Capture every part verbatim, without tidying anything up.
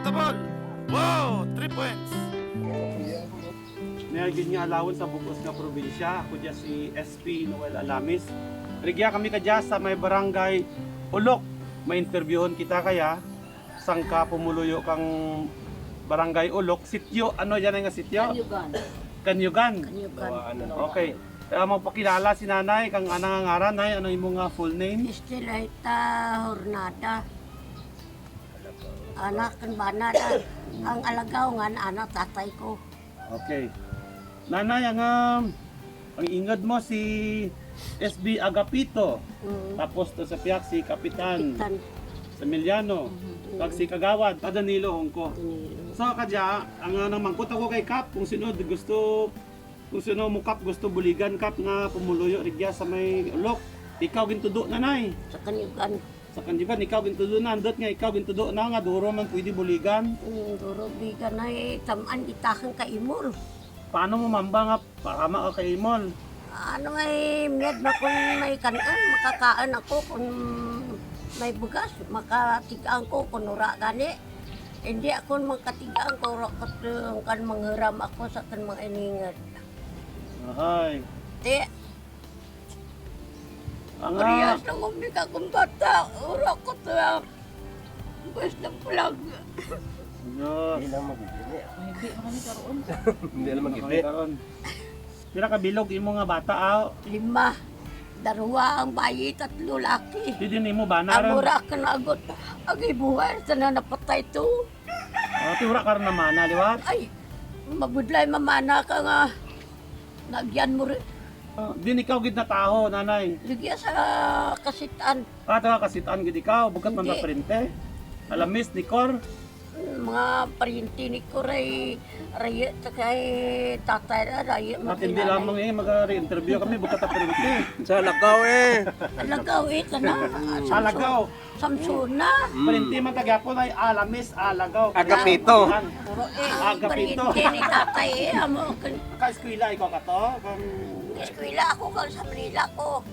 Tabol! Wow! Three points! Mayad gid nga adlaw sa bug-os nga probinsya, ako dya si S P Noel Alamis. Rigya kami kadya sa may barangay Ulok. May interbyuhon kita kaya, sangka pumuluyo kang barangay Ulok. Sityo, ano dyan nga sityo? Kanyugan. Kanyugan. Kanyugan. Okay. Kaya magpakilala si nanay, kang ana nga ngaran, nay, ano imo nga full name? Estelita Hornada. Anak kan bana da. Ang Alagaw nga anak tatay ko. Okay. Nanay, ang, um, ang ingod mo si S B Agapito. Mm. Tapos to sa piyak si Kapitan Kapitan. Emiliano. Mm. Kag si Kagawad, ah, Danilo Hongko. Danilo. So, kadya, ang, uh, nangmangkot ako kay Kap, kung sino gusto Kung sino mo, Kap, gusto buligan, Kap, nga pumuluyo rigya sa may Ulok. Ikaw gintudo na, nay. Sa Kanyugan. Sa Kanyugan, ikaw gintudo na, andot nga ikaw gintudo na nga duro man pwede buligan. Hmm, duro buligan ay tam-an gitahan ka imol. Paano mo mamba nga parama ka ka imol? Ano ay, miyad na kun may kan-on, makakaan ako, kun may bugas, makatig-an ko, kun wara gani. Indi ako makatig-an ko, wara ko kan manghiram ako sa kan mga iningod. Ahay. Ti. Ang, ah, parehas lang kami kakong bata. Wara ko to, ah. Basta pulag. Diyos. Hindi lang mag-ibig. Hindi lang mag-ibig. Pila ka bilog imo nga bata, aw? Lima. Darwa ang bayi, tatlo laki. Ti diin imo bana ran? Amo ra kanagot. Agi buhay, sana napatay to. Ah, ti wara ka ran namana liwat? Ay, mabudlay mamana ka nga. Nagyan mo rin. Ah, diin ikaw gid nataho, nanay? Ligya sa Kasit-an. Ah, taga Kasit-an gid ikaw, bukut man ka parente? Alamis, Nicor? Mga parente ni ko ray, rayo ta kay tatay ra, rayo man. Matindi lamang eh, mag-interview kami, bukut ta parente. Sa Alagaw eh. Alagaw eh, kana. Alagaw. Samsona. Mm. Parente man ta gihapon ay Alamis, Alagaw. Agapito. Puro eh, Agapito. Parente ni tatay eh, amo kan. Ka-eskwela ikaw kato? Kan eskwela ako, kan sa Manila ko.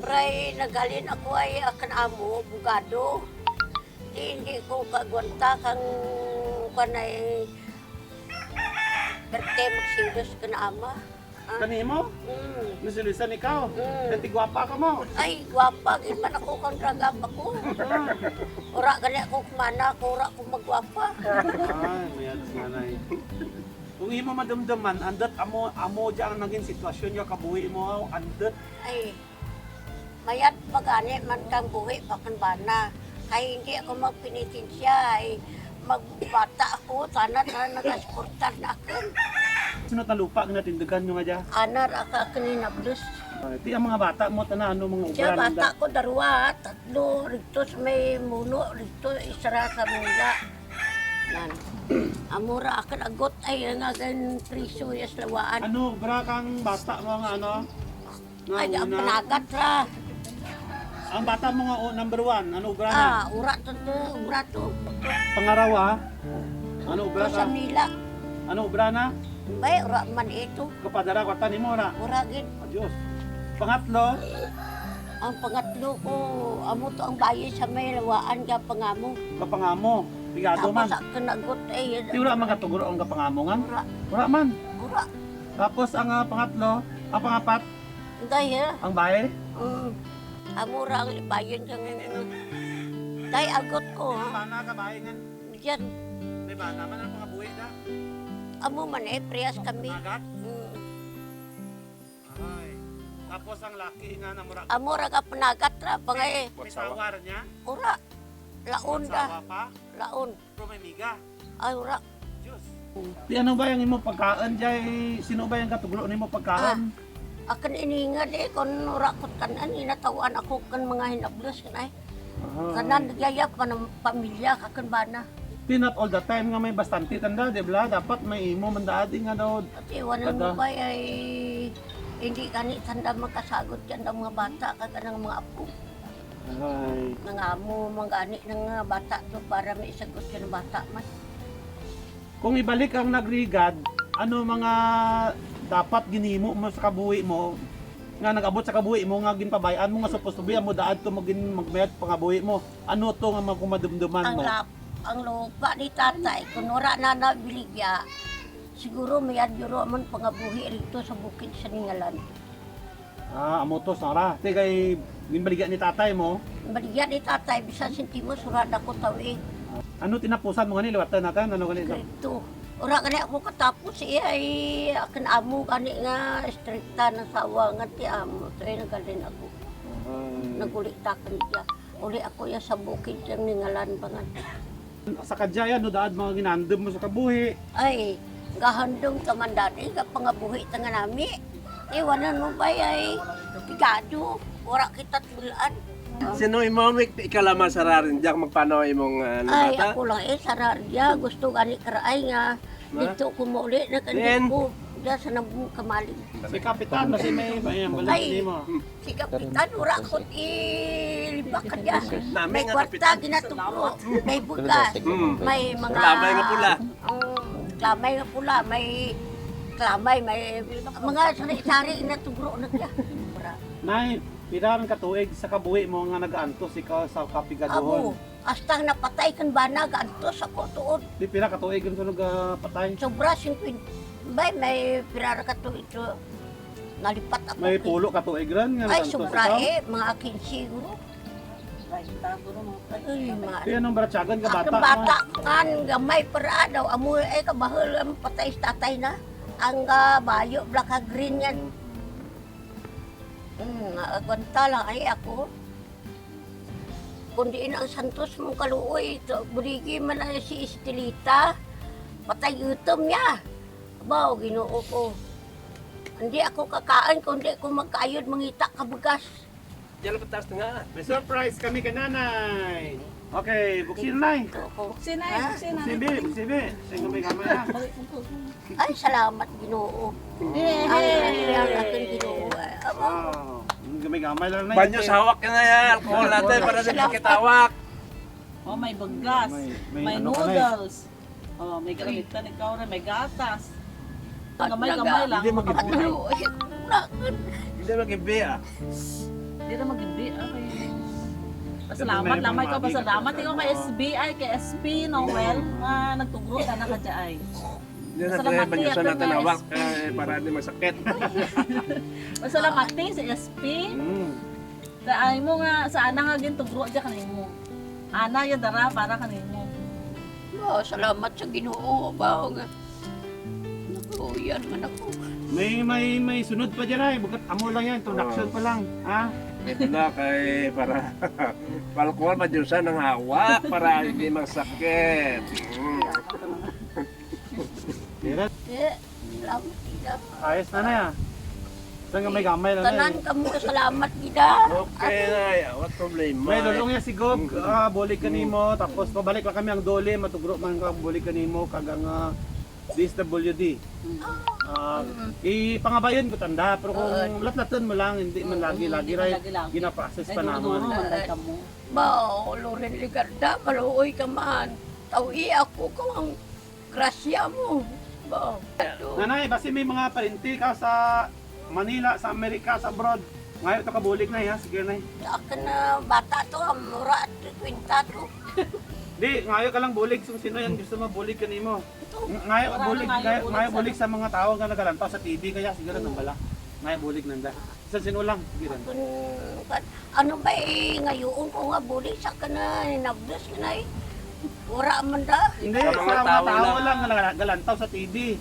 Ray, naghalin ako ay akan amo, abogado. Ti, indi ko kaagwanta kang kanay perte magselos kan ama. Ah. Kanimo? Mm. Naselisan ikaw? Mm. Kay ti gwapa kamo? Ay, gwapa gid man ako kang ragap ako. Ah. Wara gani ako kumana, ako wara ako magwapa. Ay, mayad si nanay. Kung imo madumduman, andut amo, amo dya ang nangin sitwasyon nga kabuhi mo, andut. Ay. Mayad pa gani man kang buhi pa kan bana. Kay indi ako magpenitensya, ay magbata ako, tana, tana nagasuportar na akun. Sino ta lupa nga natindugan nyo nga dya? Ana ra ka akun hinablos. Ah, ti ang mga bata mo, tana, ano mga obra nanda? Bata ko, darwa, tatlo, rigto sa may Muno, rigto, isara sa Manila. Nan. Amo ra akun agot ay nga gan priso ya sa lawaan. Ano obra kang bata mo nga ano? Ay, ang panagat ra. Ang bata mo nga, o, number one, ano obra na? Ah, wara to, to, wara to. Pangarawa, ano obra na? Sa Manila. Ano obra na? Bay, wara man ito. Gapadara kwarta nimo na? Wara gid. Ah, Diyos. Pangatlo? Ang pangatlo ko, amo to ang bayi sa may lawaan gapangamo. Gapangamo. Pigado man. Tapos ang kanagot, eh, ti wara man katugro ang gapangamo ngan? Wara. Wara man. Wara. Tapos ang, ah, pangatlo, ang pangapat? Day, ha? Ang bayi? Mm. Amo ra ang libayon sa ngayon, ano. Day, agot ko, ha? Bana ka bayi ngan? Diyan. May bana man ang pangabuhi na? Amo man, eh, parehas kami. Panagat? Mm. Ay. Tapos ang laki nga namura. Amo ra ka panagat ra, bangay. May sawa ra niya? Wara. Laon da. Sawa pa? Laon. Pero may miga. Ay, wara. Diyos. Ti ano bay ang imo pagkaun dya? Sino bay ang gatugro nimo pagkaun? Ah, akun iningod eh, kun wara ko kan-un, ginataw-an ako kan mga hinablos kan ay. Aha. Kanan nagyaya pa ng pamilya, kakun bana. Ti not all the time nga may bastante tanda, di bala? Dapat may imo man daad nga daw. Ti wara mo bay ay, indi gani tanda makasagod kanda mga bata, kag anang mga apo. Ay. Nangamo man gani nga bata to para maisagot kang bata man. Kung ibalik ang nagrigad, ano mga dapat ginhimo mo sa kabuhi mo, nga nag-abot sa kabuhi mo, nga ginpabay-an mo, nga supposed to be, amo daad to magin-, magmayad pangabuhi mo? Ano to nga mga kumadumduman mo? Ang lap-, Ang lupa ni tatay, kon wara nanda baligya, siguro mayad guro man pangabuhi rugto sa bukid sa Ningalan. Ah, amo to, Sara. Ti kay ginbaligya ni tatay mo? Baligya ni tatay, bisan sentimos wara dako taw-ig. Ano tinapusan mo gani, liwatan natun, ano gani to? Grade two. Wara gani ako katapos, eh, ay akun amo gani nga istrikta nga asawa nga ti amo. So, eh, naghalin ako. Ah. Naguli takun dya. Uli ako dya sa bukid dya Ningalan pa nga. Sa kadya, ano daad mga ginhandum mo sa kabuhi? Ay, gahandum ta man dati, gapangabuhi ta nga nami. Iwanan mo bay, ay, pigado, wara kita tibul-an. Sin-o imo, Mik, ikaw lang man sara rugya, magpanaw imong, ah, bata? Ay, ako lang, eh, sara rugya, gusto gani kara ay nga, didto ko mauli na kandit ko, dya sa Nabong Kamalig. Si Kapitan, basi may, may, may, ay, si Kapitan, wara ko ilibak kadya. May kwarta, ginatugro. May bugas. May mga kalamay nga pula. Mm, kalamay nga pula. May kalamay, may mga sari-sari ginatugro na kadya. Nay, pira run ka tuig sa kabuhi mo nga nagaantos ikaw sa kapigadohon? Abo. Hasta napatay kang bana, gaantos ako tuod. Di, pira ka tuig run sunod gapatay? Sobra singkwenta. Bay, may pira ra ka tuig to. Nalipat ako. May pulo ka tuig run nga nagaantos ikaw? Ay, sobra, eh, mga kinse siguro. Ay, mga... Ti anong baratyagun ka bata? Akun bata, kan, gamay pa ra daw. Amo, eh, kabahul, ang patay sa tatay na. Ang, ah, bayo, black, ah, green yan. Mm, agwanta lang, ay, ako. Kon diin ang santos mong kaluoy, to, buligi man na si Estelita, patay gutom ya. Abaw, Ginoo ko. Indi ako kakaun kon indi ko magkaayod mangita ka bugas. Dyan lang pataas na nga. May surprise kami kay Nanay. Okay, buksi na, Nay. Buksi na, buksi na. Buksi bi, buksi bi. Ay, salamat, Ginoo. Ay, salamat, Ginoo. Wow. Gamay-gamay lang na. Banyo sa hawak ka na yan. Alcohol natun para di sakit hawak. Oh, may bugas. May, may noodles. Oh, may gatas. Gamay-gamay lang. Hindi mag-ibi. Hindi mag-ibi, ah. Hindi na mag-ibi, ah. Pasalamat lang, may ko pasalamat. Ikaw kay S B I, kay S P Noel, nga nagtugro ka na kadya ay. Hindi na, kaya banyo sa natun hawak, eh, para di masakit. Pasalamati si S P. Mm. Sa ay mo nga, sa ana nga gintugro dya kanimo. Ana ya dara para kanimo. Oh, salamat sa Ginoo, ba, nga nakuyan man ako. May, may, may sunod pa dyan ay. Bukut amo lang yan, introduction pa lang, ha? Ito na kay para palkuhan pa dyan sa nang hawak para hindi masakit. Mm. Ayos na na ya. Sa gamay-gamay lang na. Tanan kamo salamat gid. Okay na, wala problema. May lulong ya si Gob, ah, bulig kanimo, tapos pabalik lang kami ang Dole, matugro man ka bulig kanimo, kag ang, ah, D S W D. Ah, ipangabayun ko tanda, pero kung latlaton mo lang, hindi man lagi-lagi ray ginaprocess pa naman. Ba, Loren Legarda, maluoy ka man. Tawi ako kang grasya mo. Ba. Nanay, basi may mga parente ka sa Manila, sa Amerika, sa abroad. Ngayo to ka bulig, Nay, ha? Sige, Nay. Sa akun na bata to, mura at kwenta to. Di, ngayo ka lang bulig, kung sin-o ang gusto mabulig kanimo. Ng-, ngayo bulig, ngayo, ngayo bulig sa mga tawo nga nagalantaw sa T V kaya, sige lang, nambala. Ngayo bulig nanda. Sa sin-o lang, sige lang. Ano ba, eh, ngayoon ko nga bulig sa kana, hinabdos kana, eh. Wara man da. Hindi, sa mga tawo lang nga nagalantaw sa T V.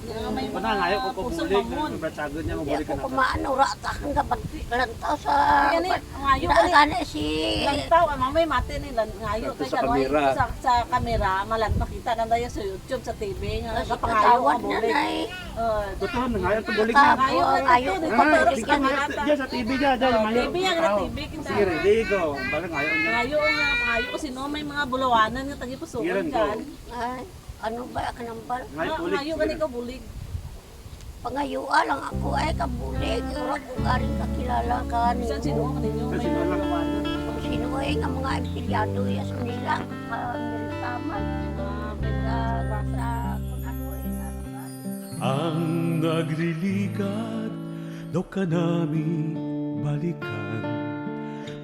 Kana, ngayo ko bulig, nga baratyagun dya, mabulig ka na. Kumaan, wara ta kang galantaw sa, ngayo gani si lantaw, ah, mamay mati ni lan-, ngayo kay sa kamera, sa kamera, malantaw kita nanda ya sa YouTube, sa T V, nga gapangayo ka bulig. Totoo, nangayo ka bulig na. Ngayo, ngayo, dya sa T V dya, dya, ngayo. T V dya, T V kita. Sige, ready, go. Balik, ngayo dya. Ngayo nga, ngayo, sin-o may mga bulawanan nga tagipusuon dyan. Ay, ano ba, kanambal? Ngayo gani ka bulig. Pangayua lang ako ay ka bulig, wara ko gani kakilala ka. Bisan sin-o kaninyo. Bisan sin-o lang. Kung sin-o ay nga mga empleyado ya sa nila, ah, nilitaman. Ah, sa, sa, kung ano, eh, ano ba. Ang nagliligad daw kanami balikan,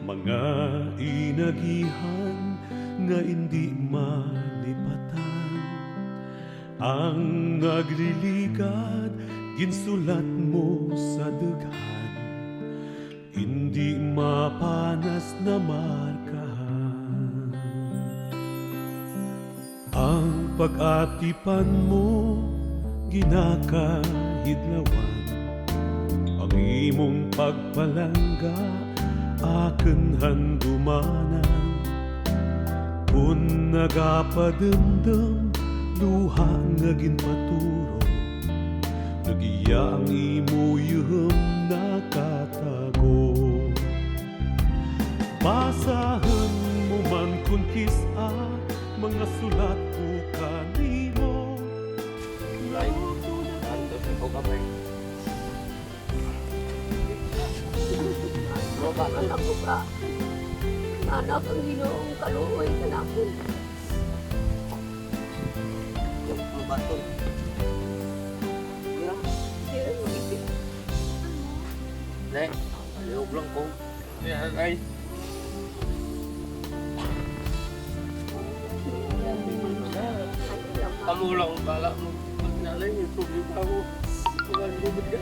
mga inagihan nga indi malipat. Ang nagliligad, ginsulat mo sa dughan, indi mapanas na markahan. Ang pag-atipan mo, ginakahidlawan, ang imong pagpalangga, akun handumanan. Kon nagapadumdum, luha nga ginpaturog, rugya ang imo yuhum nakatago. Basahun mo man kon kis-a, mga sulat ko kanimo. Ay, antos ko kamay. Ay, mabakal ako ka. Anak ang Ginoong kaluoy kanako. Mabaton. Diri mo ipit. Ne, palihog lang ko. Yan, ay. Kamo lang bala mo. Nalay, may problema ako. Kuwan, gubid ka.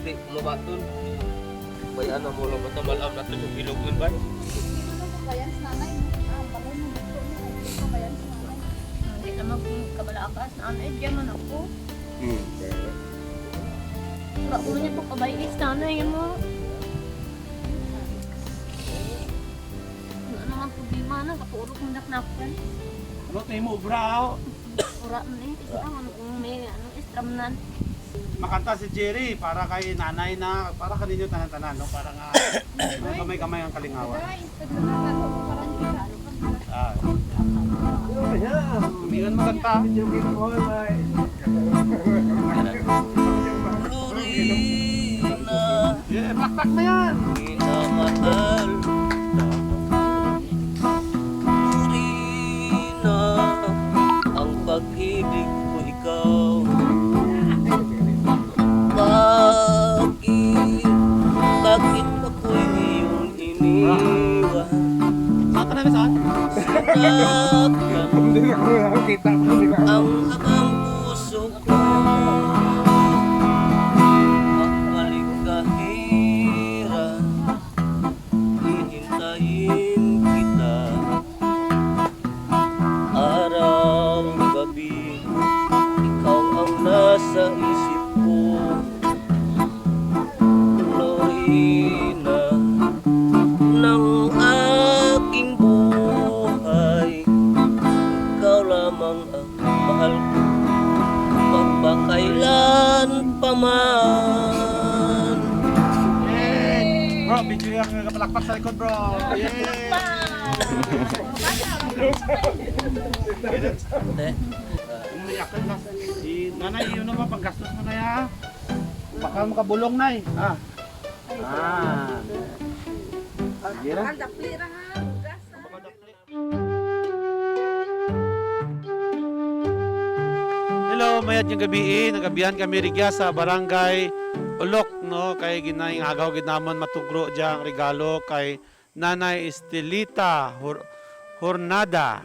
Di, kumabaton. Bay, ano mo lang, mata malam na to yung bilog nun, bay. Ano po ba yan, nanay? Ah, balay mo, gusto mo. Ano po ba yan, nanay? Hindi naman po kabalakas na ano, eh, diyan man ako. Hmm. Wala ko niya po kabayis, nanay mo. Ano naman problema na, kapurok mo daknakan. Ano tayo mo, bra, oh? Wala man eh, kasi ang ano, kung may, ano, istramnan. Makanta si Jerry para kay nanay na, para kaninyo tanan-tanan, no? Para nga, may kamay-kamay ang kalingawan. Ah. Hindi man maganda. Yeah, pakpak na yan. Minamahal. Puri na ang pag-ibig ko ikaw. Bakit, bakit ako'y iyong iniwan? Saan ka na, saan? Sinaktan. Hindi na ko nakakita ko, di ba? Ang abang puso ko. Magbalik ka, Hira. Hihintayin kita. Araw, gabi, ikaw ang nasa isip ko. Lorena ng aking buhay, ikaw lamang ang mahal ko, magpakailanpaman. Bro, video yung kapalakpak sa likod, bro. Yay! Te. Umiyak ka na. Si nanay, yun naman, panggastos mo na ya. Baka makabulong, nay. Ah. Ah. Sige na. Hello, mayad nga gabii, eh. Nagabihan kami rigya sa Barangay Ulok, no? Kay ginay-agaw gid namon matugro dyang regalo kay Nanay Estelita Hor-, Hornada.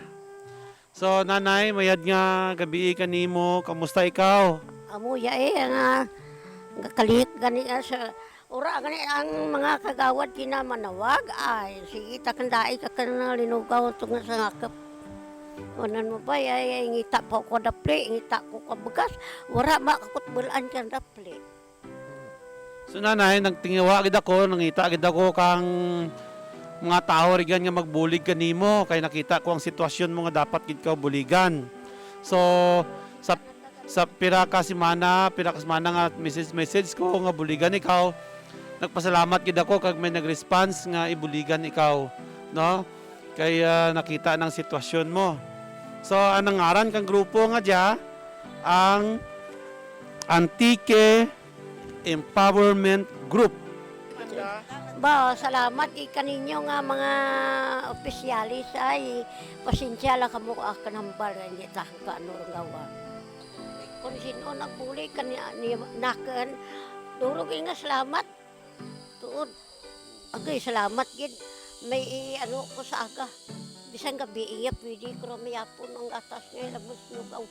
So, Nanay, mayad nga gabii kanimo. Kamusta ikaw? Amo ya, eh, nga, nga kalihik gani, ah, sa, ura gani ang mga kagawad kinamanawag, ay, sige, takandai ka kan linugaw to nga sa ngakap. Wanan mo bay, ay, ay, ngita pa ko dapli, ngita ko ka bugas, wara ba kakutbulan ka dapli. So, Nanay, nagtinguha gid ako, nangita gid ako kang mga tawo rigyan nga magbulig kanimo, kay nakita ko ang sitwasyon mo nga dapat gid kaw buligan. So, sa, sa pira ka semana, pira ka semana nga message, message ko nga buligan ikaw, nagpasalamat gid ako kag may nag-response nga ibuligan ikaw, no? Kay, ah, nakita ang sitwasyon mo. So, ang ngaran kang grupo nga dya, ang Antique Empowerment Group. Ba, salamat gid kaninyo nga mga opisyales, ay, pasensya lang kamo, ah, kanambal nga hindi ta kaano rang gawa. Kon sin-o nagbulig kani, ni, nakun, duro gid nga salamat. Tuod. Agay, salamat gid. May i-, ano ko sa aga. Bisan gabii nga pwede ko ra mayapon ang gatas nga ilabos lugaw.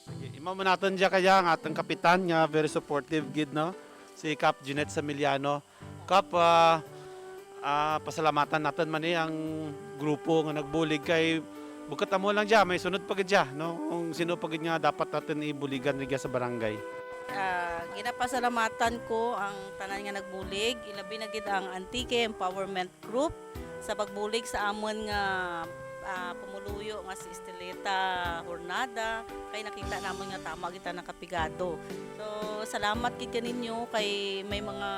Sige, imaw man natun dya kaya ang atun kapitan nga very supportive gid, no? Si Kap Jeanette Samiliano. Kap, ah, ah, pasalamatan natun man ni ang grupo nga nagbulig kay bukut amo lang dya, may sunod pa gid dya, no? Kung sin-o pa gid nga dapat natun ibuligan rugya sa barangay. Ah, ginapasalamatan ko ang tanan nga nagbulig, ilabi na gid ang Antique Empowerment Group sa pagbulig sa amun nga, ah, pumuluyo nga si Estelita Hornada, kay nakita namun nga tama gid tana kapigado. So, salamat gid kaninyo kay may mga,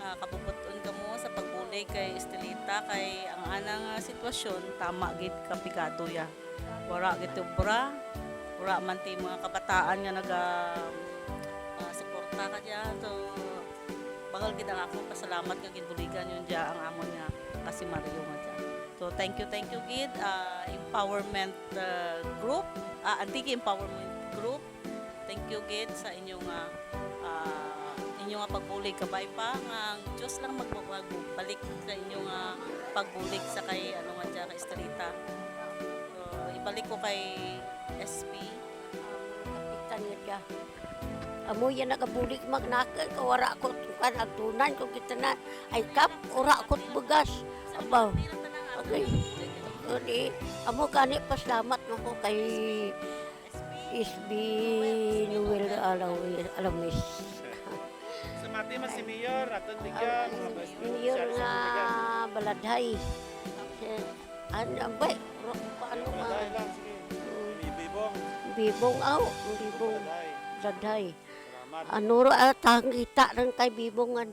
ah, kabubut-on kamo sa pagbulig kay Estelita, kay ang ana nga sitwasyon tama gid kapigado ya. Wara gid obra, wara man ti mga kabataan nga naga, ah, suporta kadya. So, bahul gid ang akun pasalamat nga ginbuligan ninyo dya ang amun nga kasimaryo nga dya. So, thank you, thank you gid, ah, empowerment, ah, group, ah, Antique Empowerment Group. Thank you gid sa inyo nga, ah, inyo nga pagbulig. Kabay pa nga ang Diyos lang mag-, magbalik sa inyo nga pagbulig sa kay, ano nga dya, kay Estelita. So, ibalik ko kay S P. Kapitan nga dya. Amo dya nagabulig man kanakun, kay wara ko, kan, agtunan ko gid tana. Ay, Kap, wara ko bugas. Aba. Okay. Amo gani, pasalamat man ko kay S B Noel Alawi-, Alamis. Sa mati man si Mayor, atun tigya, mga vice president, Mayor nga Baladhay. Si, ano, ambay, ro-, paano nga? Baladhay lang, sige. Mm. Bibong. Bibong, aw, Bibong. Baladhay. Baladhay. Salamat. Ano ra, ah, tangita lang kay Bibong, an.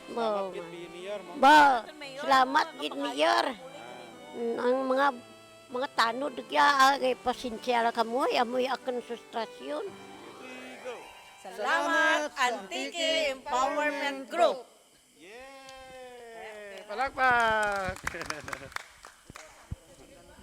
Salamat gid, Mayor, ma'am. Ba, salamat gid, Mayor. Ah. Mm, ang mga Mga tanod kaya, ah, kay pasensya lang kamo, ay, amoy akun sustrasyon. Salamat, Antique Empowerment Group. Yay! Palakpak!